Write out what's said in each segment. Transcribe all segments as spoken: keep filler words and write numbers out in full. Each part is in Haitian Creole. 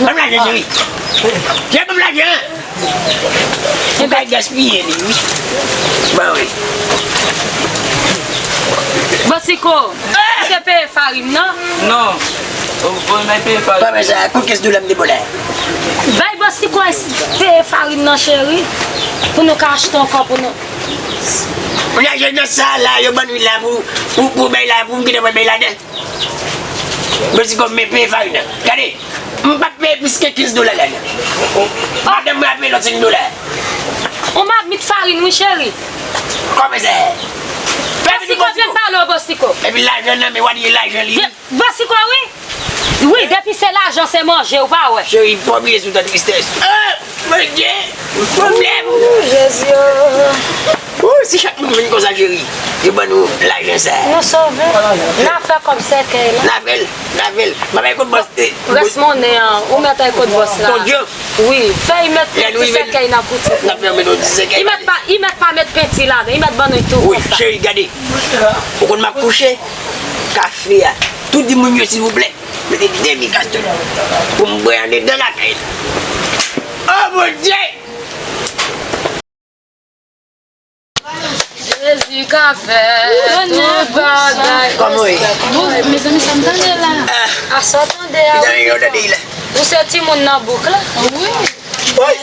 Ban m lajan, cheri. Cheri, ban m lajan. Ou ka gaspiye li, wi. Ban wi. Bòsiko, ou te peye farin nan? Non. Ou, ou mèt peye farin. Kòman sa? Kote kès dola m te ba w la? Bay Bòsiko peye farin nan, cheri. Pou nou ka achte ankò pou nou. Lajan nan sa la, yo ban nou la pou, pou, pou bay la, pou m kite mwen bay ladan. Bòsiko, men peye farin nan. Gade, m p ap peye plis ke kenz dola la, non. Madanm mwen ap peye lòt senk dola. On mamit farin, wi, cheri. Kòman sa? Fè vini, Bòsiko, vin pale w, Bòsiko. Epi lajan nan, men w a di lajan li. Bòsiko, wi. Wi, depi se lajan, se manje, ou pa wè. Cheri, pa bliye sou tan tristès. Ah, Bondye, pwoblèm. Jezi, oh. Oh, si chak moun vin konsa, cheri, yo ban nou lajan sa. Nou sove. N a fè kòb sèkèy la. N a fè l, n a fè l. M ap al kot bòs. Rès monnen an, ou mèt al kot bòs la. Bondye. Wi, fè y mèt ti sèkèy nan kouti. N ap fèmen nou ti sèkèy. Y mèt pa, y mèt pa mèt penti ladan, y mèt ban nou tou konsa. Wi, cheri, gade. Ou konn m ap kouche, kafe a. Tout di moun yo, silvouplè, mete demi kas tou pou m bwè andedan lakay la. Oh, Bondye! Jezi ka fè tout bagay. Kòman w ye? Bon, mezanmi, sa m tande la. Ah. A sa w tande a, wi. Ou se timoun nan bouk la? Wi. Wi.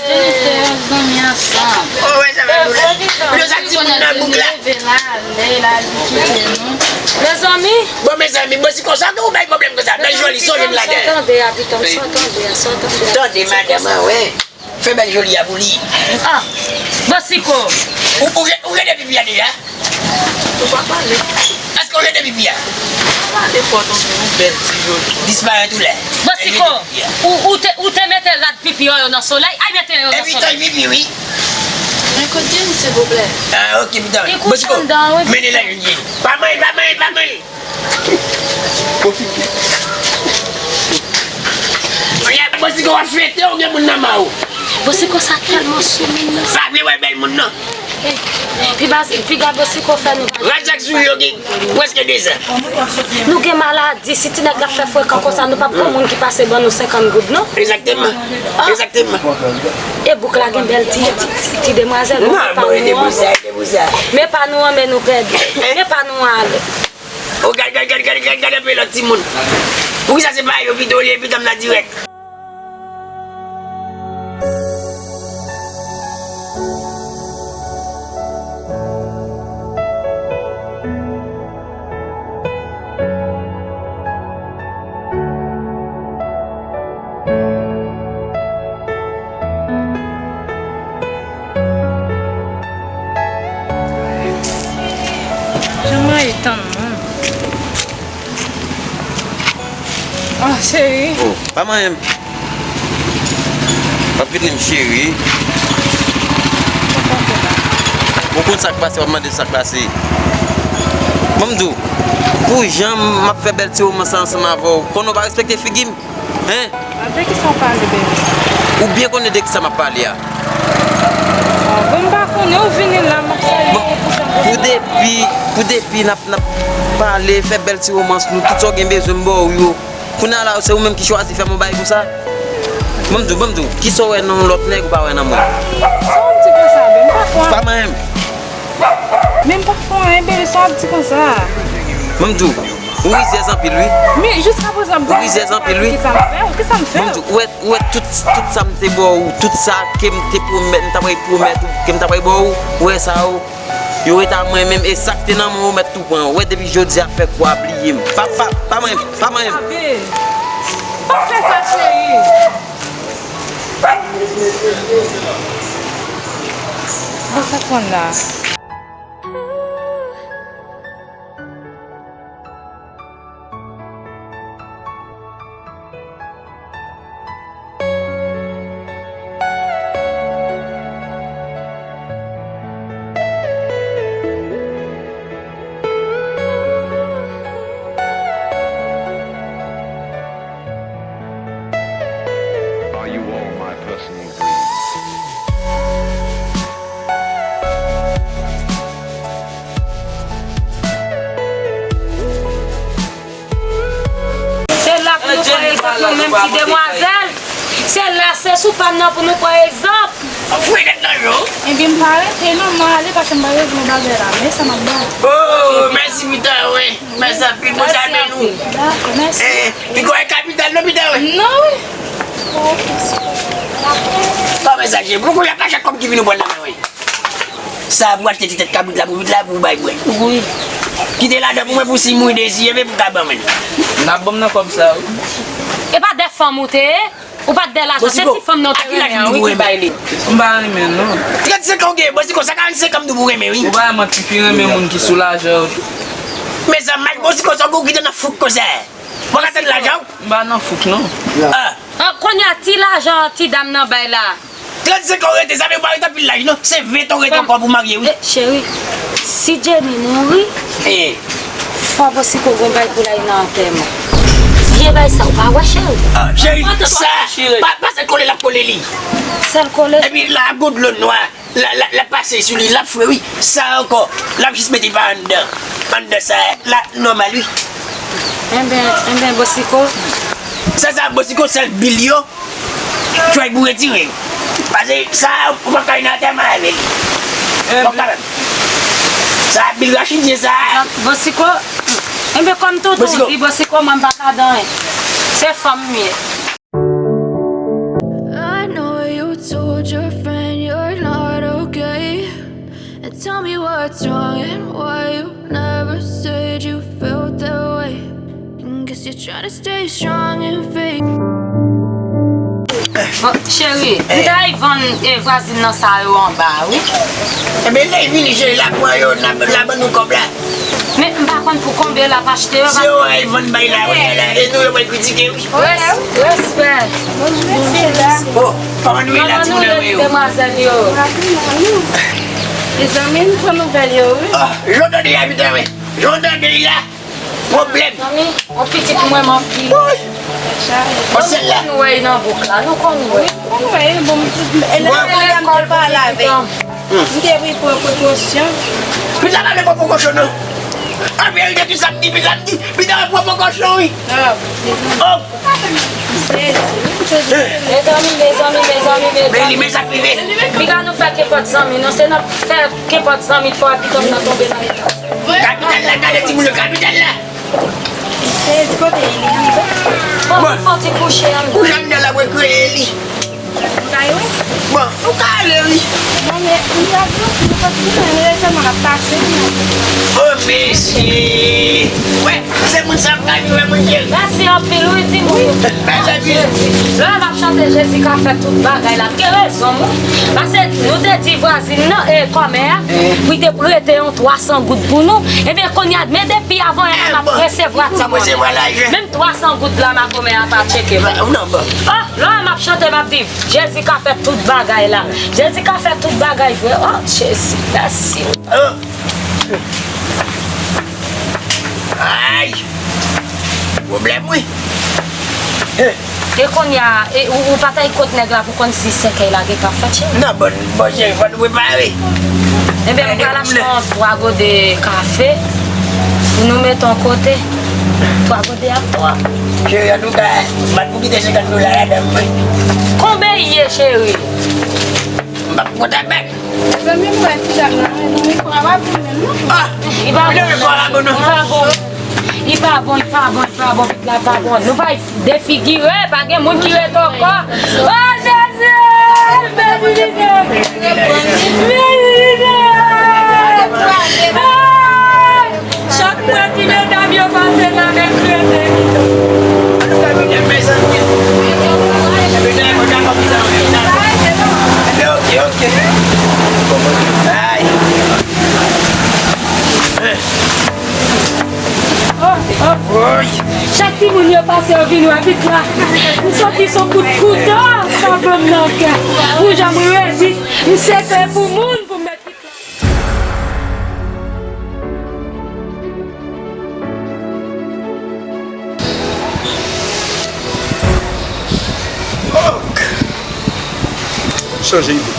Zanmi ansanm. Oh, wè, sa va, nou la. Yo sa timoun nan bouk la. Leve la, ale la, li kite nou. Mezanmi. Bon, mezanmi, bon, si konsa, nou bay pwoblèm konsa. Bèl joli, sonje m ladan. Sa w tande a, pitit, sa w tande a, sa w tande a. Tande, madanm, an, wè. Fè bèl joli a pou li. Ah, Bòsiko. Ou, ou, ou rete pipi a deja? Ou pa pale. Èske w rete pipi a? Pa pale fò non, pou yon bèl ti joli. Disparèt ou lè. Bòsiko, ou, ou te, ou te mete rad pipi yo nan solèy, ay mete yo nan solèy. Epi tann pipi, wi. Men kote m, silvouplè? Ah, ok, pitan. Bòsiko, mennen la, Junior. Pa manyen, pa manyen, pa manyen. Bòsiko, w ap fete oubyen moun nan ma w? Bòsiko, sa tèlman sou moun nan. Pa vle wè bèl moun nan. Pi bas, pi ga Bòsiko fè nou. Rad sa k sou yo gen prèske dezan. Nou gen maladi, si ti nèg la fè frekan konsa, nou p ap pran moun ki pase ban nou senkant goud, non. Egzakteman. Ah. Egzakteman. E bouk la gen bèl ti, ti, ti demwazèl, non, men pa nou an. Men pa nou an, men nou pèdi. Men pa nou an ale. Oh, gad, gad, gad, gad, gad, gad anpil lòt timoun. Poukisa se pa yo pito olye pitan m nan dirèk? Jan mwen ye tann moun. Ah, cheri. Oh, pa manyen m. W ap vini m cheri. Ou konn sa k pase, w ap mande sa k pase. Ban m di w, pou jan m ap fè bèl ti romans la ansanm avè w, konnen w pa respekte figi m. Hein? A de kisa w pale, bebe? Ou byen konnen de kisa m ap pale a. Ah, bon, m pa konnen, ou vini la, m ap salye w pou sa. Pou depi, pou depi n ap, n ap pale, fè bèl ti romans nou, tout sa w gen bezwen m ba w yo. Kounye a la, se ou menm ki chwazi fè m yon bagay konsa. Ban m di w, ban m di w, kisa w wè nan yon lòt nèg ou pa wè nan mwen? Sa w ap di konsa, bebe? M pa kwè. Pa manyen m. Men m pa fè anyen, bebe, sa w ap di konsa? Ban m di w, ou rizyèz anpil, wi. Men jiskaprezan, ou rizyèz anpil, wi. Kisa m fè w? Kisa m fè w? Ban m di w, ou wè, ou wè tout, tout sa m te ba w, tout sa ke m te pwomèt, m t ap pwomèt ou, ke m t ap ba w, ou wè sa, ou, Yo ret a mwen menm, e sa k te nan men w, ou mèt tou pran. Ou wè, depi jodi a, fè kwa bliye m. Pa, pa, pa manyen m, pa manyen m. Abe, pa fè sa, cheri. Bon, sa k pran la? Are you all my personal dreams? Se la pou nou pran egzanp, nou menm ti demwazèl. Se la, se sou pa m nan pou nou pran egzanp. Fouye nèt nan yo. Ebyen, m pa rete non, m ale, paske m pa rete nan bagay la. Men sa m ap bay. Oh, mèsi, Pita, wi. Mèsi anpil, Bondye ap beni w. Dakò, mèsi. Eh, piga w e kapital non, Pita, wi. Non, wi. Kòman sa, je? Bon, kounye a pa chak kòb ki vin ou pran nan men, wi. Sa pou achte ti tèt kabrit la pou vit la pou bay bwè. Wi. Kite ladan pou mwen pou si m mouri dezi, ebyen pou ka ban mwen. N ap ban m nan kòb sa, wi. E pa de fanm ou te ye? Ou pa t de lajan, se ti fanm nan ou te renmen an, wi, ki bay li. M pa renmen, non. Trannsenk an w gen, Bosiko, sa karannsenk an m di w pou w renmen, wi. Ou pa wè m an ti fi renmen moun ki sou lajan yo tou. Mezanmi, Bosiko, sa w gen w kite nan fouk konsa? Ou pa ka tann lajan w? M pa nan fouk, non. Ah. Ah, kounye a, ti lajan ti dam nan bay la. Trannsenk an w rete, sa vle di w pa rete anpil laj, non. Se ven tan w rete ankò pou w marye, wi. Eh, cheri, si Jenny mouri, eh, fò Bosiko gon bagay pou l al nan antèman. Vye bagay sa, ou pa wè, cheri? Ah, cheri, sa, pa, pa sèl kole l ap kole li. Sèl kole? Epi la, gon dlo nwa. L a, l a, l ap pase sou li, l ap fre, wi. Sa ankò, l ap jis mete pa anndan. Anndan sa, l ap nòmal, wi. Enben, enben, Bosiko. Sa, sa, Bosiko, sèl bil yo, tjway pou retire. Pase sa, ou pa ka al nan antèman avè li. Bon, kanmenm. Sa, bil Rachid, se sa. Bosiko, enben, kòm tonton di, Bosiko, mwen, m pa ka dan anyen. Se fanm m ye. I know you told your friend you're not okay. And tell me what's wrong and why you never said you felt that way. And guess you're trying to stay strong and fake. Bon, cheri, m ta al vann, eh, vwazin nan sa yo anba, wi. Enben, lè l vini, cheri, l ap pran yo, l ap, l ap ban nou kòb la. Men m pa konn pou konbyen l ap achte yo. Si yo al vann bay la, wè la, e nou yo pral kritike, wi. Res-, respè. Bonjou, mesye la. Oh, kòman nou ye la, timoun yo? Demwazèl yo. Mezanmi, m pran nouvèl yo, wi. Ah, jan w tande a, Pita, wi. Jan w tande a. Pwoblèm. Zanmi, yon pitit mwen m anpil. Woy. Bon, sèl la. Nou konn wè nan bouk la, nou konn wè. Mwen, bon, m te pale avè l. M te wi pran prekosyon. Pita pa vle pran prekosyon, non. An verite, tout sa m di, Pita m di, Pita pa pran prekosyon, wi. Oh. Mezanmi, mezanmi, mezanmi, mezanmi. Beli, men sa k rive. Piga nou fè kenpòt zanmi, non, se nan fè kenpòt zanmi, fò a pito m nan tonbe nan eta. Kapital la, gade timoun yo, kapital la. Sezi, kote Eli rive? Bon, bon, fò ti kouche anndan. Kouche anndan la, mwen kreye Eli. Ou ka ale, wi. Bon, ou ka ale, wi. Bon, men, nou pa di, nou pa di, men, men sèlman n ap pase, wi. Oh, mesye. Wè, se moun sa ap ka viv, wè, moun cheri. Mèsi anpil, wi, timoun. Mèsi anpil. Lè m ap chante Jezi ka fè tout bagay la, m gen rezon, wi. Paske nou te di vwazin nan, e kòmè a, pou l te prete yon twa san goud pou nou. Ebyen, kounye a, men depi avan yè la, m ap resevwa ti monnen. Menm twa san goud la, makomè a pa tcheke m. Oh, lè m ap chante, m ap di, Jezi ka fè tout bagay la. Jezi ka fè tout bagay vre. Oh, Jezi, mèsi. Ay! Pwoblèm, wi. E kounye a, e, ou, ou pa t al kot nèg la pou konn si sèkèy la gentan fèt, cheri? Non, bon, bon, cheri, fò nou prepare. Ebyen, m pral achte yon twa gode kafe pou nou mete yon kote. Twa gode ak twa. Cheri, antouka, m ap pou kite senkant dola ladan, wi. Konbyen l ye, cheri? M p ap konte avèk. Mezanmi, m wè ti dam nan, mezanmi, kò a pa bon menm, non. Ah! Li pa bon, li pa bon. Li pa bon, li pa bon, li pa bon, pitit la pa bon. Nou pa defigire, pa gen moun ki rete ankò. Oh, Jezi! Beni li menm! Beni li menm! Chak fwa ti medam yo pase la, men krete. Chak timoun yo pase, yo vin wè pit la. M santi son kout kouto nan banm nan kè. Pou jan m redi, m sete pou moun pou m met pit la. Ok. Chanje ide.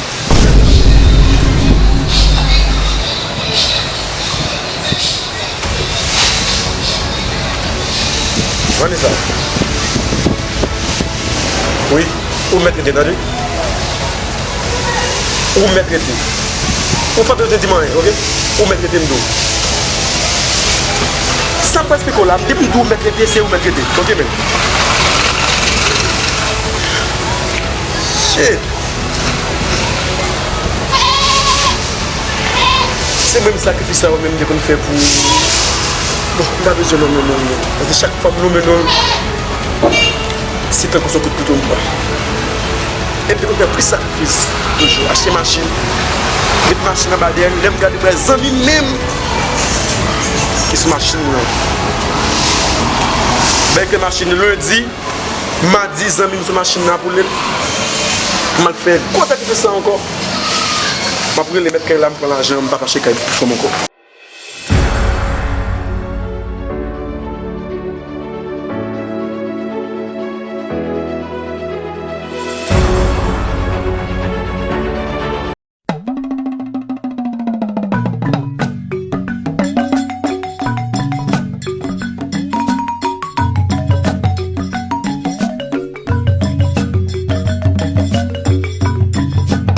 Vanessa. Wi, ou mèt rete, tande? Ou mèt rete. Ou pa bezwen di m anyen, oke? Ou mèt rete, m di w. Sa m pral esplike w la, depi m di w ou mèt rete, se ou mèt rete. Oke, men. Shit. Se menm sakrifis sa yo menm m te konn fè pou ou. Bon, m pa bezwen nonmen non, non. Paske chak fwa m nonmen non, se tankou se yon kout kouto m pran. Epi m te konn fè plis sakrifis toujou. Achte machin, met machin anba dèyè l. Lè m gade m wè zanmi m menm ki sou machin nan. Bèl ke machin nan lendi, madi, zanmi m sou machin nan pou lè l. M al fè gwo sakrifis sa ankò. M ap rele mèt kay la, m pran lajan, m pa fache kay fanm ankò.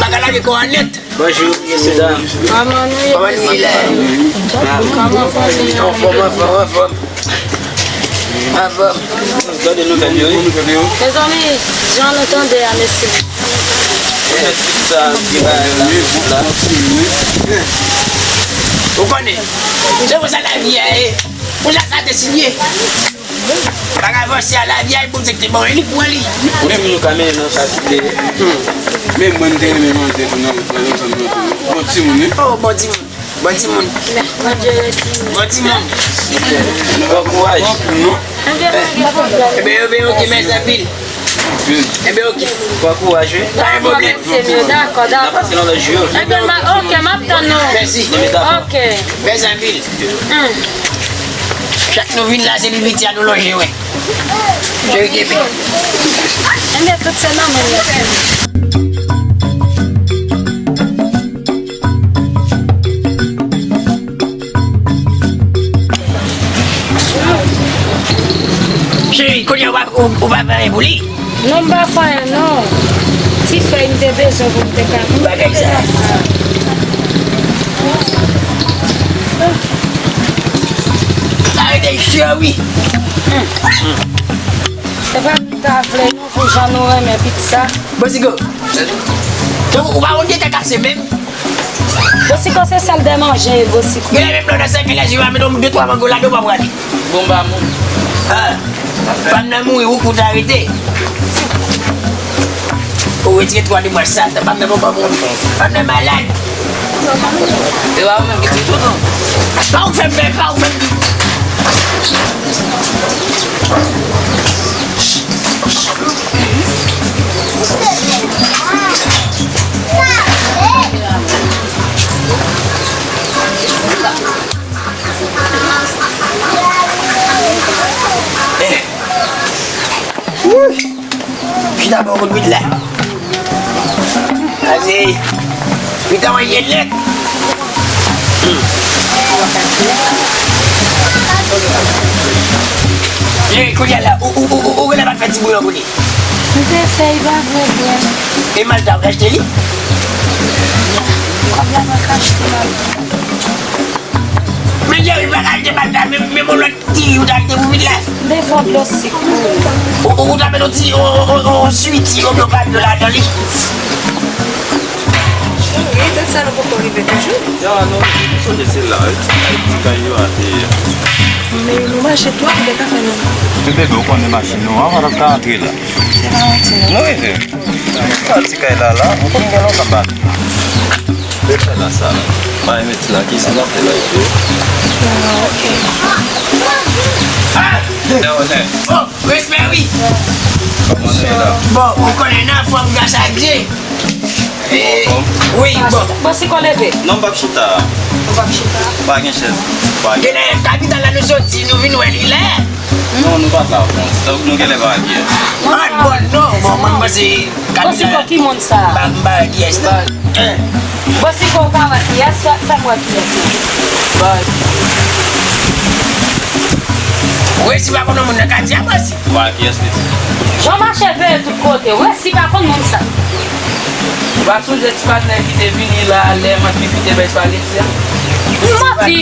Bagay la gen kò a nèt. Bonjou, mesye dam. Kòman nou ye? Kòman nou ye la? Kòman fanmi an? Anfòm, anfòm, anfòm. Anfòm. Gade nouvèl yo, wi. Mezanmi, jan nou tande a, mesye. Sa, ki bagay la, la. Ou konnen, se konsa lavi a ye. Konsa sa te siyen. Bagay avanse a lavi a, Bondye ki te ban li pou li. Menm nou ka mennen nan sa ki te. Hmm. Men mwen, m te renmen manje tou nan, nan, nan, nan, bon timoun, wi. Oh, bon timoun. Bon timoun. Bon timoun. Bon kouraj. Enben, enben, ok, mèsi anpil. Enben, ok. Bon kouraj, wi. Pa gen pwoblèm. Dakò, dakò. N a pase nan lòt jou. Enben, ma-, ok, m ap tann nou. Mèsi. Ok. Mèsi anpil. Hmm. Chak nou vin la, se pi piti a nou lonje, wi. Enben, tout se nan men nou. Cheri, kounye a ou pa, ou, ou pa fè anyen pou li? Non, m pa fè anyen, non. Ti fèy m te bezwen pou m te ka. Bagay sa. Sa rete cheri. Se pa m ta vle, non, pou jan nou renmen pizza. Bon, sigo. Ou pa konn gen tèt kase menm? Bosiko se sèl de manje, Bosiko. Genlè menm lè w nan sèkèl, si w pa mete yon de twa mango ladan, w pa prale. Bon, ba moun. Ah, fanm nan mouri, ou kout arete. Ou retire twa de mwa sa, fanm nan bon, ba moun. Fanm nan malad. E pa ou menm ki di tout, non? Pa ou fè m pè, pa ou fè m di. Eh. Wouy. Chita bò kote bwit la. Pase. Chita manje nèt. Hmm. Cheri, kounye a la, ou, ou, ou, ou, ou genlè pa t fè ti bouyon kote? M te fè, li pa vle bwè. E malta, ou te achte li? Kòb la, mwen ka achte malta. Men Jerry pa ka achte malta, men, men yon lòt ti ou te achte pou vin la. M te fè yon dlo sik pou ou. Ou, ou, ou ta met yon ti, yon, yon, yon, yon switi oubyen yon kaldo ladan li. Petèt sa nou poko rive toujou. Ya, nou, nou sonje se la, ti, ti kay yo a te ye. Men nou mache twòp, nou te ka fè nou. Men bebe, ou konnen machin nou an, pa t ap ka antre la. Se pa manti, non. Nou rive. Sa ti kay la, la, ou konn gen lontan pa. Bebe la, sa la. Pa mete la, ki sa la, fè la, yo. Ah, ok. Ah! Oh, respè, wi. Kòman nou ye la? Bon, ou konnen nan fòm gras a Dye. Eh, wi, bon. Bon, si kon leve. Non, m p ap chita. Ou p ap chita? Pa gen chèz. Pa gen. Genlè kapital la nou soti, nou vin wè li la. Non, nou pa t la, bon. Donk, nou genlè pa gen. Ah, bon, non, bon, mwen, m panse kapital la. Bon, si kon ki moun sa? M pa, m pa wè kiyès, non. Bon, si kon ou pa wè kiyès, sa, sa m wè kiyès, non. Bon. Ou resi pa konn moun nan katye a, bon, si. Ou pa wè kiyès li di? Jan mache veye tout kote, ou resi pa konn moun sa. Ou pa sonje ti patnè ki te vini la, lè m ap pipite bay spageti a? Manti!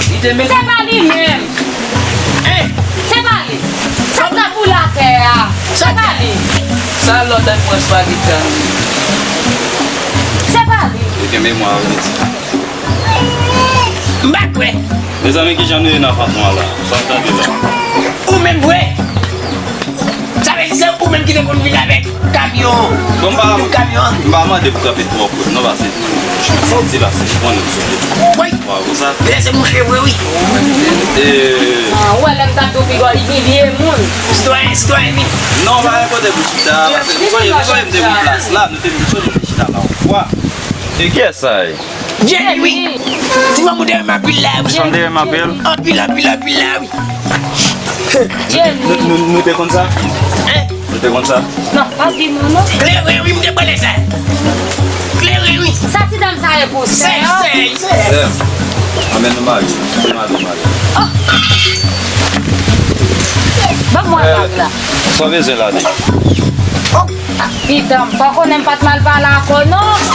Li te mete. Se pa li menm. Hein? Se pa li. Sa k ap boule atè a. Se pa li. Sa lòt ak pran spageti a. Se pa li. Li gen memwa, wi, li di. M pa kwè. Mezanmi, kijan nou ye nan apatman an la? Sa w tande la? Ou menm vre? Sa vle di se ou menm ki te konn vin avèk kamyon. Bon, m pa, yon kamyon. M pa mande pou kanpe twò kout, non, paske, sa w di la, se, ou konnen m sou kout. Wi. Wa, konsa. Lè se mouche vre, wi. E. Ah, ou wè lè m t ap di w piga w imilye moun. Sitwayen, sitwayen, wi. Non, pa gen kote pou chita, paske m sonje, m sonje m te pran plas la, nou te, m sonje m te chita la yon fwa. E kiyès sa ye? Jenny, wi. Ti fanm ou te renmen anpil la, wi. Ti fanm te renmen anpil? Anpil, anpil, anpil la, wi. Jenny. Nou, nou, nou te konn sa? Hein? Nou te konn sa? Non, pa di nou, non. Kleren, wi, m te pale sa. Kleren, wi. Sa ti dam sa ye pou sè, sè, sè. Sè. Anben nou marye. Se madanm marye. Oh. Ban mwen bag la. Sa w bezwen la, di? Oh. Pitan, m pa konnen m pa t mal pale ak ou non.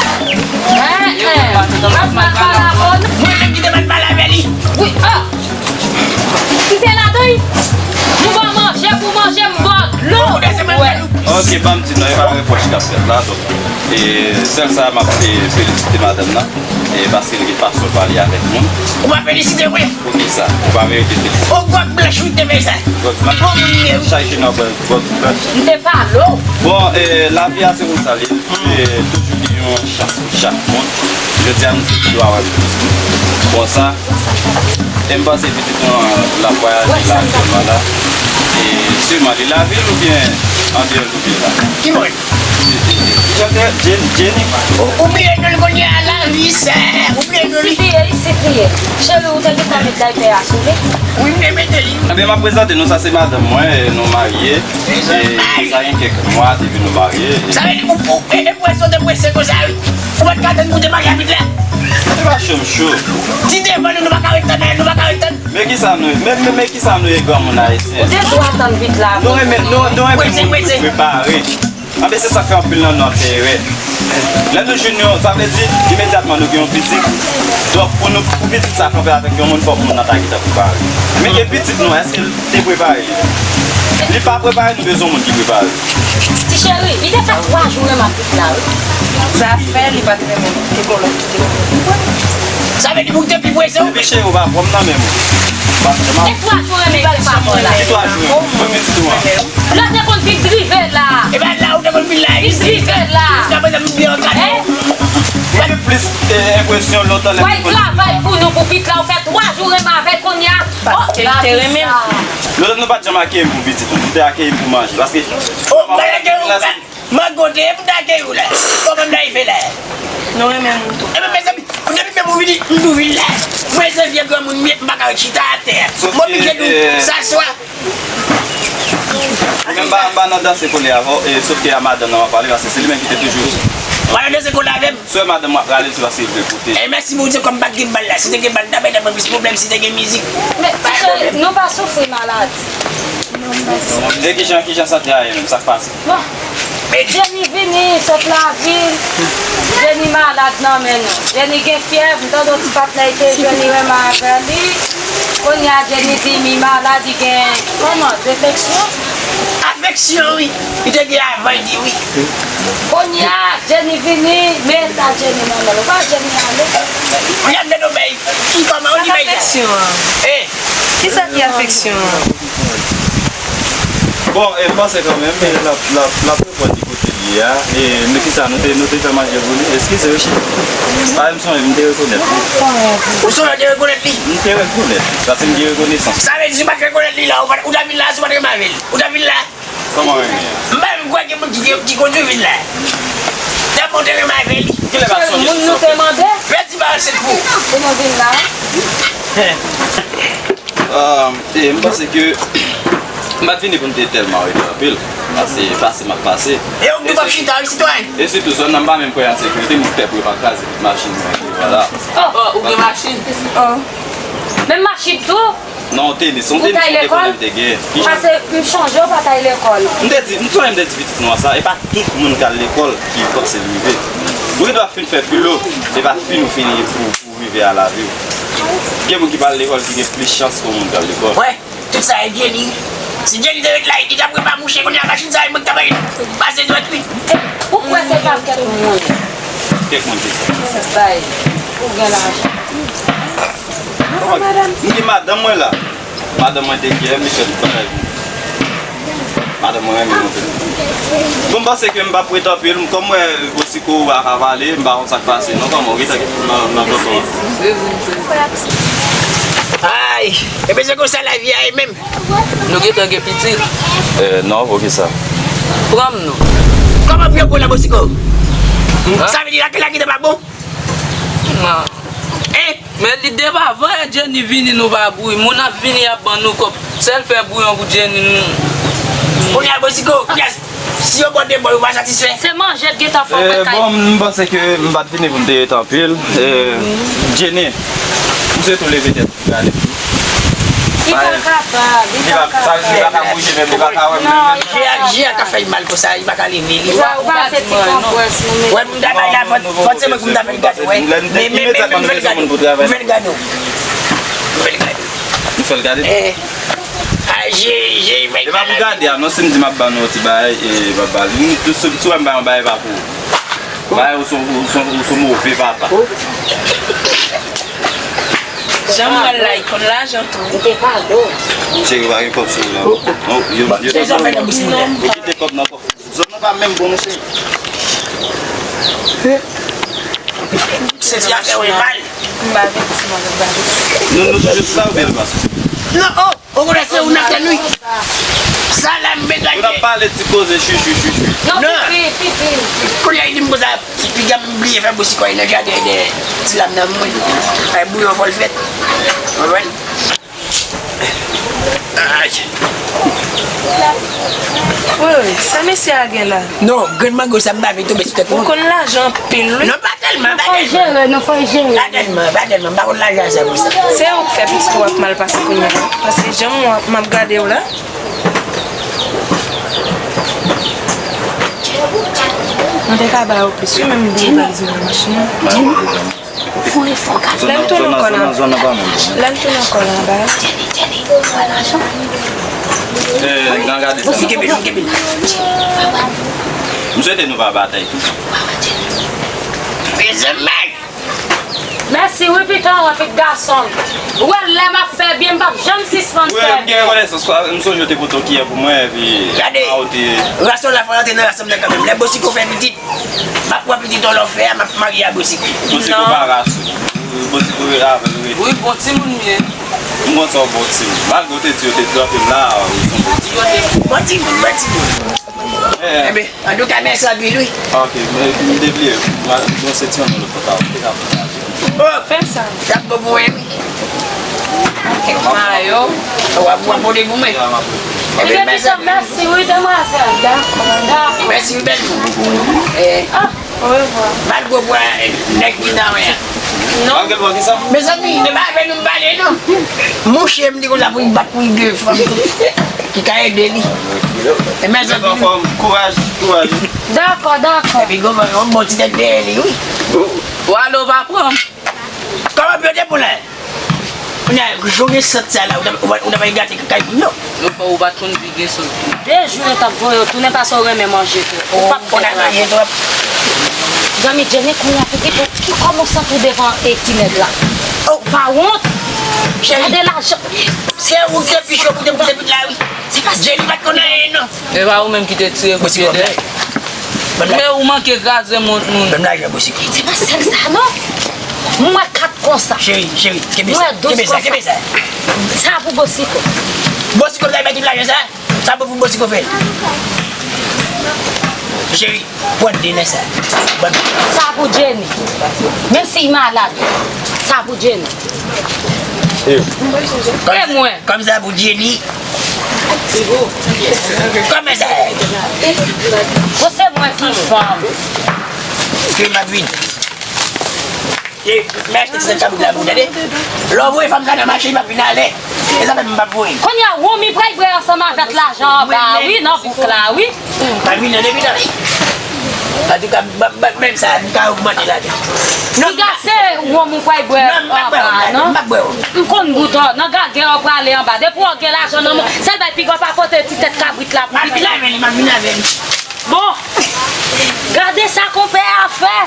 Hein, hein. M pa t mal pale ak ou non. Mwen menm ki te mal pale avè li. Wi, ah. Kite ladan. M ba w manje pou manje, m ba w dlo pou bwè. Ok, ban m di non, e pa repwòch k ap fèt la, donk, e, sèl sa, m ap, e, felisite madanm nan, e, paske l gen fason l pale avèk moun. Ou pa felisite mwen? Poukisa? Ou pa merite felisite. O gwòg blanch ou te fè sa. Gwòg blanch. Bon moun li ye, wi. Chak jou n ap bwè gwòg blanch. M te pale w. Bon, e, lavi a se konsa l ye. E, toujou gen yon chans pou chak moun. Jodi a, nou te gen dwa wè l konsa. E m panse pitit nou an, l ap vwayaje la aktyèlman la. E sèlman li lavil oubyen andeyò Jenny la? Ki moun? Ki jan te Jenny, Jenny? Ou, ou bliye non l kounye a la, wi, sè. Ou bliye non li. Isit li ye, isit li ye. Cheri, ou te gentan met daypè a sou li? Wi, m te mete li. Ebyen, m ap prezante nou, sa se madanm mwen, e nou marye. E sa gen kèk mwa depi nou marye. Sa vle di ou, ou, e, e prese, ou te prese konsa, wi. Ou pa t ka tann pou te marye avèk la? Se pa cho m cho. Ti devan nou, nou pa ka ret tann, nou pa ka ret tann. Men kisa nou, men, men, men kisa nou ye granmoun ayisyen? Ou te dwe tann vit la. Nou renmen, nou, nou renmen moun ki prepare. Anben, se sa k fè anpil nan nou ap fè erè. Lè nou jwenn yon, sa vle di, imedyatman nou gen yon pitit. Donk, pou nou, pou pitit sa kanpe avèk yon moun, fòk moun nan ta gentan prepare. Men e pitit nou, èske l te prepare? Li pa prepare, nou bezwen yon moun ki prepare. Ti cheri, li te fè twa jou renmen pitit la, wi. Zafè li pa t renmen, te gon lòt ki te renmen. Sa vle di pou w te pi prese, wi. Epi cheri, ou pa pran m nan men m. Ou pa pran m. E twa jou renmen, li pa pran la. Ki twa jou renmen? Mwen pitit ou an. Lè w te konn vin drive la. E pa la ou te konn vin la, vin drive la. Jiska prezan m byen ankadre. Hein? Mwen gen plis, e, enpresyon lontan lè m te konn. Travay pou nou, pou pitit la, ou fè twa jou renmen avè l kounye a. Paske li te renmen l. Lontan nou pa t janm akeyi m pou pitit nou, nou te akeyi m pou manje. Paske, oh, malgre ou pa mango te ye pou m ta akeyi w la. Kòman m ta rive la? Nou renmen moun tou. Ebyen, mezanmi, depi menm ou vini, m tou vin la. Mwen se vye granmoun m ye, m pa ka ret chita atè. Mwen oblije tou, e, sa swa. Mwen menm m pa, m pa nan danse kole avè w, e, sof ke a madanm nan m ap pale, paske se li menm ki te toujou. Mwen nan danse kole avè m. Swa madanm mwen ap rale l, se paske l vle kote. E mèsi Bondye, kòm pa t gen bal la, si te gen bal, n ta bay nan plis pwoblèm, si te gen mizik. Men, ti cheri, nou pa soufri maladi. E kijan, kijan sante a ye menm, sa k pase? Bon. Jenny vini sot lavil. Jenny malad nan men nou. Jenny gen fyèv, m tande yon ti patnè ki te jwenn li renmen avè li. Kounye a Jenny di li malad, li gen, kòman, enfeksyon? Afeksyon, wi. Li te gen avan, li di wi. Kounye a, Jenny vini, men ta Jenny nan men l. Ou pa Jenny ale. Kounye a, m te tou bay. Ki kòman, ou di bay la? Afeksyon an? Eh. Kisa ki afeksyon an? Bon, e, m panse kanmenm, e, l ap, l ap, l ap reponn li kote li ye a. E, nou, kisa, nou te, nou te fè manje pou li? Eskize, wi, cheri. A, m sonje, m te rekonèt li. Ou sonje w te rekonèt li? M te rekonèt li, paske m gen rekonesans. Sa vle di, si w pa t rekonèt li la, ou pa t, ou t ap vin la, si w pa t renmen avè l. Ou t ap vin la? Kòman renmen an? M pa menm kwè gen moun ki, ki kondui vin la. Tèlman w te renmen avè li. Kilè m ap sonje tout sa w fè? Pèdi pa se pou. Pou nou vin la. Ah, e m panse ke m pa t vini pou m te tèlman rete anpil. Pase, pase m ap pase. E ou ki p ap chita, wi, sitwayen. E sitou, zòn nan m pa menm kwè an sekirite, m pè pou yo pa kraze tout machin mwen, vwala. Oh, ou gen machin? Oh. Menm machin tou? Non, tenis, yon tenis mwen te konnen m te gen. Pase m chonje w pa t al lekòl. M te di, m sonje m te di pitit nou an sa, e pa tout moun k al lekòl ki panse l rive. Ou gen dwa fin fè filo, e pa fin ou fini pou, pou rive a lavi w. Gen moun ki pa al lekòl ki gen plis chans ke yon moun k al lekòl. Wè, tout sa e Jenny. Si Jenny te ret la, li t ap repa mouche, kounye a machin sa, e mwen k t ap pase dwèt li. Ou kwè se pa kèk moun? Kèk moun ki sa? Bay, pou gen lajan. Kòman, m gen madanm mwen la. Madanm mwen te gen, misye li bay. Madanm mwen renmen monte. Bon, m panse ke m p ap ret anpil. Kòm m wè Bosiko pa ka pale, m pa konn sa k pase non. Kòman, ou gentan gen nan, nan tonton an? Ay, ebyen se konsa lavi a ye menm. Nou gentan gen pitit? Eh, non, poukisa? Pran m non. Kòman pou yo pran nan Bosiko? Sa vle di la, la ki te pa bon? Non. Eh? Men li depi avan Jenny vini nou pa bouyi. Moun ap vini ap ban nou kòb. Sèl fè bouyon pou Jenny nou. Kounye a Bosiko, kounye a, si yo bò de bò, yo pa satisfè. Se manje t gentan fè w pran kay. Bon, m panse ke m pa t vini pou m te ret anpil. Eh, Jenny, m swete w leve tèt ou gade. Li pa kapab, li pa kapab. Li pa ka bouje menm, li pa ka wè menm. Non, li pa kapab. Je a, je a ka fè l mal konsa, li pa ka leve li. Ou pa, ou pa se ti konpwès nou mete. Wè, moun ta bay la vant, vant se mwen pou m ta fè l gade, wè. Men, men, men, men, m fè l gade. M fè l gade. M fè l gade. M fè l gade. Eh. Ah, je, je, e pa pou gade a non, si m di m ap ba nou yon ti bagay, e, papa. Si, si w wè m ba yon bagay, e pa pou ou. Bagay, ou se, ou se, ou se move papa. Jan m wè l la, li konn lajan tou. Cheri, pa gen kòb sou ou la. Non, yo, yo, yo kite kòb nan kòb. Zòn nan pa menm bon, monchè. Senti afè w e mal. M pa vin ti mwen, m pa vin. Nou, nou toujou sou la oubyen nou pa sou? Non, oh, okontrè se ou n ap tann wi. Sa la m bezwen. Nou ap pale ti koze chwi, chwi, chwi, chwi. Non, pipi, pipi. Kounye a li di m konsa, piga m bliye fè bousi kòy nan jaden de ti lam nan mwen. Ay bouyon fò l fèt. Konprann? Ay. Wi, wi, sa mesye a gen la? Non, grenn mango sa m pa vle tonbe sou tèt mwen. Ou konn lajan anpil, wi. Non, pa tèlman, pa tèlman. Nou fè jere, nou fè jere. Pa tèlman, pa tèlman, m pa konn lajan sa pou sa. Se ou k fè pitit ou ap mal pase kounye a, paske jan m, m ap gade w la. Mwen te ka ba yo plis, wi, men m bliye valiz mwen nan machin nan. Fon efò, gade. Lè m tounen ankò la. Zòn nan pa menm bon. Lè m tounen ankò la anba. Jenny, Jenny, ou wè lajan? Eh, nan gade sa. Kenbe l, kenbe l. M swete nou pa batay tou. Mezanmi! Mèsi wi, pitit an, pitit gason m. Ou wè, lè m ap fè byen, m p ap janm sispann fè byen. Wi, m gen rekonesans. M sonje w te pote yon kiyè pou mwen, epi gade, rason la fò antre nan rasanm nan kanmenm. Lè Bosiko fè pitit, m ap pran pitit an lè w fè a, m ap marye a Bosiko. Bosiko pa ras ou. Bosiko avè l rete. Wi, bon timoun m ye. M konn sa w bon timoun. Malgre w te di yo te tranpe m la, ou se yon bon timoun. Bon timoun, bon timoun. Eh. Enben, antouka, mèsi anpil, wi. Ok, m, m te bliye. M ap, m ap soti yon lòt fwa, ou te ka pran. Oh! Fè sa. T ap bon pou mwen, wi. Mayo. W ap, w ap pote pou mwen. Enben, mèsi anpil. Mèsi, wi, demwazèl. Dakò, dakò. Mèsi, bèl moun. Eh. Ah. Orevwa. Mal gwo bwa, eh, nèg ki nan men an. Non. Mezanmi, se pa avè nou m pale, non. Mouche m di konsa pou l bat pou l gen fanm ki ka ede li. E mezanmi. Kouraj, kouraj. Dakò, dakò. Epi gon, yon bon ti tèt dèyè li, wi. Ou ale, ou pa pran m. Kòman pou yo te pou lè? Kounye a, jou gen sant sa la, ou ta, ou ta, ou ta pral gate kay moun yo. Ou pa, ou pa t konn di gen sant tou. De jou yo t ap voye w tounen paske w renmen manje tou. Ou p ap fè travay. Zanmi Jenny, kounye a, pou ki, pou ki kòman w santi w devan e ti nèg la? Ou pa wont? Cheri. Gade lajan. Se ou ki te pi cho pou te pouse pitit la, wi. Se pa Jenny pa t konn anyen, non. E pa ou menm ki te tire kout pye dèyè? Men ou manke kraze mont moun. Ban m lajan, Bosiko. Se pa sèl sa, non. Mwen wè kat konsa. Cheri, cheri, kenbe sa. Mwen wè douz konsa. Kenbe sa, kenbe sa. Sa pou Bosiko. Bosiko, w ta bay tout lajan sa? Sa bon pou Bosiko fè l. Cheri, pran de nan sa. Ban m. Sa pou Jenny. Menm si l malad, sa pou Jenny. E mwen. Kòm sa pou Jenny. Kòman sa? Bon, se mwen ki fanm. Ke m ap vin. E, m achte ti sèl kabrit la pou w tande. Lè w voye fanm sa nan mache, li p ap vin alè. E sa fè m p ap voye. Kounye a, Romy pral bwè ansanm avèk lajan anba a, wi, nan bouk la, wi. Pa vin nan depi tande. Antouka, ban, ban, menm sa, m ka ogmante lajan. Non, piga se Romy pral bwè anba a, non. M p ap bwè, m p ap bwè. M konn bout ou, nan gagè w prale anba. Depi w gen lajan nan men w, sèl bay piga w pa pote ti tèt kabrit la pou pitit la. M ap vin avè li, m ap vin avè li. Bon, gade sa konpè a fè.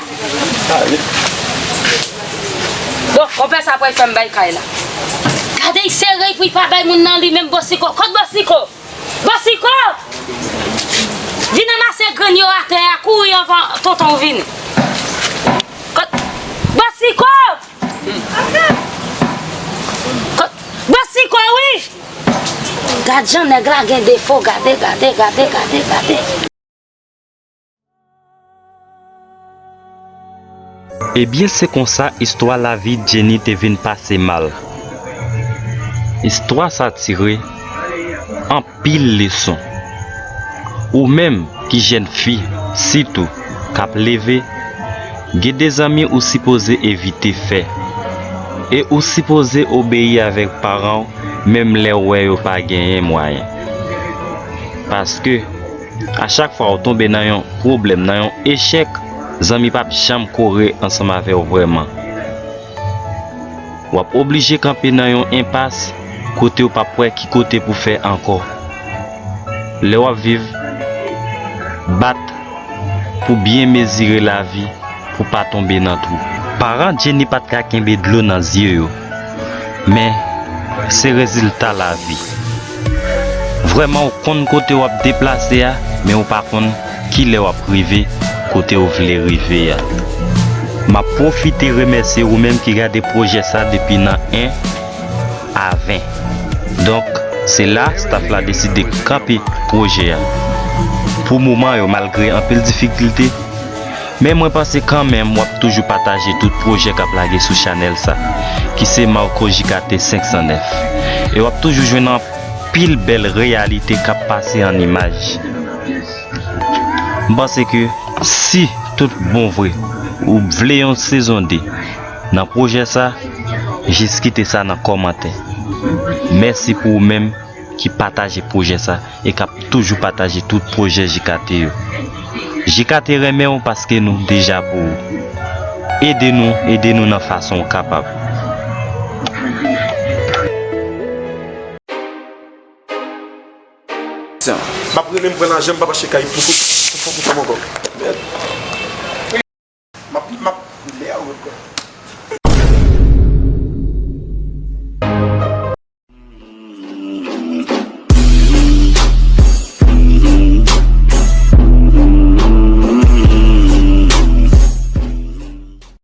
Bon, konpè sa pral fè m bay kay la. Gade, li sere pou li pa bay moun nan li menm Bosiko. Kot Bosiko? Bosiko! Vin ranmase grenn yo atè a, kouri anvan tonton w vini. Kot Bosiko! Kot Bosiko, wi! Gad jan nèg la gen defo, gade, gade, gade, gade, gade. Ebyen, se konsa istwa lavi Jenny te vin pase mal. Istwa sa tire anpil leson. Ou menm ki jèn fi, sitou, k ap leve, gen de zanmi ou sipoze evite fè. E ou sipoze obeyi avèk paran w, menm lè w wè yo pa genyen mwayen. Paske, a chak fwa w tonbe nan yon pwoblèm, nan yon echèk, zanmi p ap janm kore ansanm avè w vrèman. W ap oblije kanpe nan yon enpas kote w p ap wè ki kote pou fè ankò. Lè w ap viv, bat pou byen mezire lavi, pou pa tonbe nan twou. Paran Jenny pa t ka kenbe dlo nan zye yo, men se rezilta lavi. Vrèman, w konn kote w ap deplase a, men w pa konn kilè w ap rive kote w vle rive a. M ap pwofite remèsye ou menm ki gade pwojè sa depi nan en a ven. Donk, se la staf la deside kanpe pwojè a. Pou moman yo, malgre anpil difikilte, men mwen panse kanmenm w ap toujou pataje tout pwojè k ap lage sou chanèl sa, ki se Marco J K T senk san nèf. E w ap toujou jwenn anpil bèl reyalite k ap pase an imaj. M panse ke si tout bon vre ou vle yon sezon de nan pwojè sa, jis kite sa nan kòmantè. Mèsi pou ou menm ki pataje pwojè sa e k ap toujou pataje tout pwojè J K T yo. J K T renmen w paske nou deja pou ou. Ede nou, ede nou nan fason w kapab. M ap rele, m pran lajan, m p ap achte kay pou, pou, pou, pou fanm ankò. Mèd.